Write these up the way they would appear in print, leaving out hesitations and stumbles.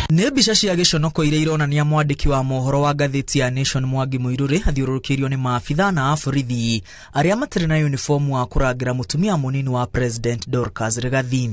Nĩ mbica cia gĩconoko iria ironania mwandĩki wa mohoro wa ngathĩti ya Nation Mwangi Muiruri athiũrũrũkĩirio nĩ maabitha na aborithi arĩa matarĩ na uniform wa kũrangĩra mũtumia mũnini wa President Dorcas Rigathi.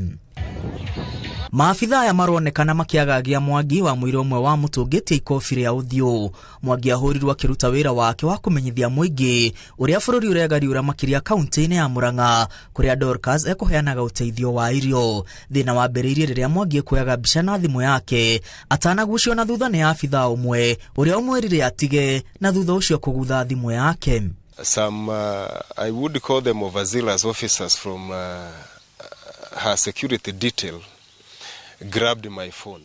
Maabitha aya maronekana makĩagagia Mwangi wa mũira ũmwe wa mũtũngĩtie ikobi rĩa ũthiũ. Mwangi ahũrirwo akĩruta wĩra wake wa kũmenyithia mũingĩ ũrĩa bũrũri ũregariũra, makĩria kaunti-inĩ ya Murang'a kũrĩa Dorcas ekũheanaga ũteithio wa irio. Thĩna wambĩrĩirie rĩrĩa Mwangi ekuoyaga mbica na thimũ yake atanagucio na thutha nĩ abitha ũmwe ũrĩa ũmwĩrire atige na thutha ũcio kũgutha thimũ yake. Some, I would call them overzealous officers from her security detail grabbed my phone.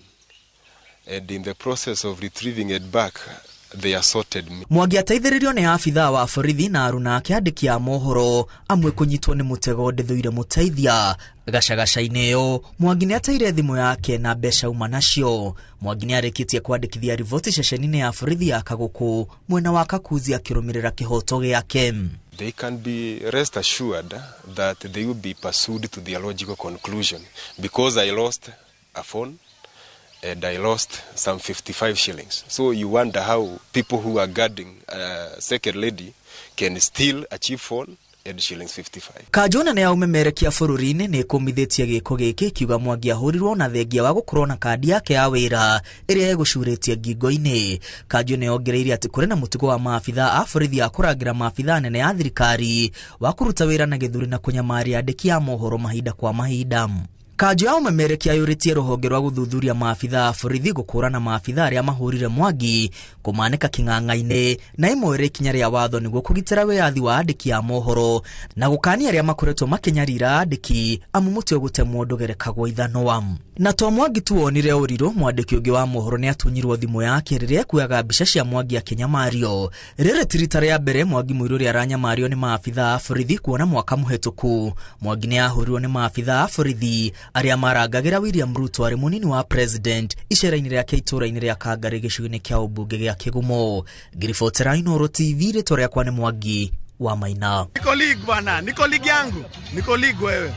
And in the process of retrieving it back, they assaulted me. Mwangi ateithĩrĩrio nĩ abithaa wa borithi na aruna ake andĩki a mohoro amwe kũnyitwo nĩ mũtego ndĩthũire mũteithia. Gacagaca-inĩ ĩyo Mwangi nĩ ateire thimũ yake na mbeca uma nacio. Mwangi nĩ arĩkĩtie kwandĩkithia riboti ceceni-inĩ ya borithi ya Kaguku mwena wa Kakuzi akĩrũmĩrĩra kĩhoto gĩake. They can be rest assured that they will be pursued to their logical conclusion because I lost a phone and I lost some 55 shillings. So you wonder how people who are guarding a second lady can steal a cheap phone and shillings 55. Kanjũ nene ya ũmemerekia bũrũri-inĩ nĩ ĩkũmithĩtie gĩko gĩkĩ, ikiuga Mwangi ahũrirwo na thengia wa gũkorwo na kandi yake ya wĩra ĩrĩa ĩgũcurĩtie ngingo-inĩ. Kanjũ nĩ yongereire atĩ kũrĩ na mũtugo wa maabitha a borithi a kũrangĩra maabitha nene ya thirikari wa kũruta wĩra na gĩthũri na kũnyamaria andĩki a mohoro mahinda kwa mahinda. Kanjũ ya ũmemerekia yũrĩtie rũhonge rwa gũthuthuria maabitha a borithi gũkũrana maabitha arĩa mahũrire Mwangi, kũmanĩka kĩng'ang'a-inĩ na ĩmoere ikinya rĩa watho nĩguo kũgitĩra wĩyathi wa andĩki a mohoro na gũkania arĩa makoretwo makĩnyarira andĩki, amu mũtĩ ũgũtemwo ndũgerekagwo ithanwa. Na to Mwangi tu wonire ũrirũ, mwandĩki ũngĩ wa mohoro nĩ atunyirwo thimũ yake rĩrĩa ekuoyaga mbica cia Mwangi akĩnyamario. Rĩrĩ ti rita rĩa mbere Mwangi Muiruri aranyamario nĩ maabitha a borithi, kuona mwaka mũhetũku Mwangi nĩ ahũrirwo nĩ maabitha a borithi arĩa marangagĩra William Ruto arĩ mũnini wa president icera-inĩ rĩake itũũra-inĩ rĩa Kangarĩ gĩcigo-inĩ kĩa ũmbunge gĩa Kĩgumo. Ngiribotera Inooro TV, rĩtwa rĩakwa nĩ Mwangi wa Maina. Niko league bwana, niko league yangu, niko league wewe.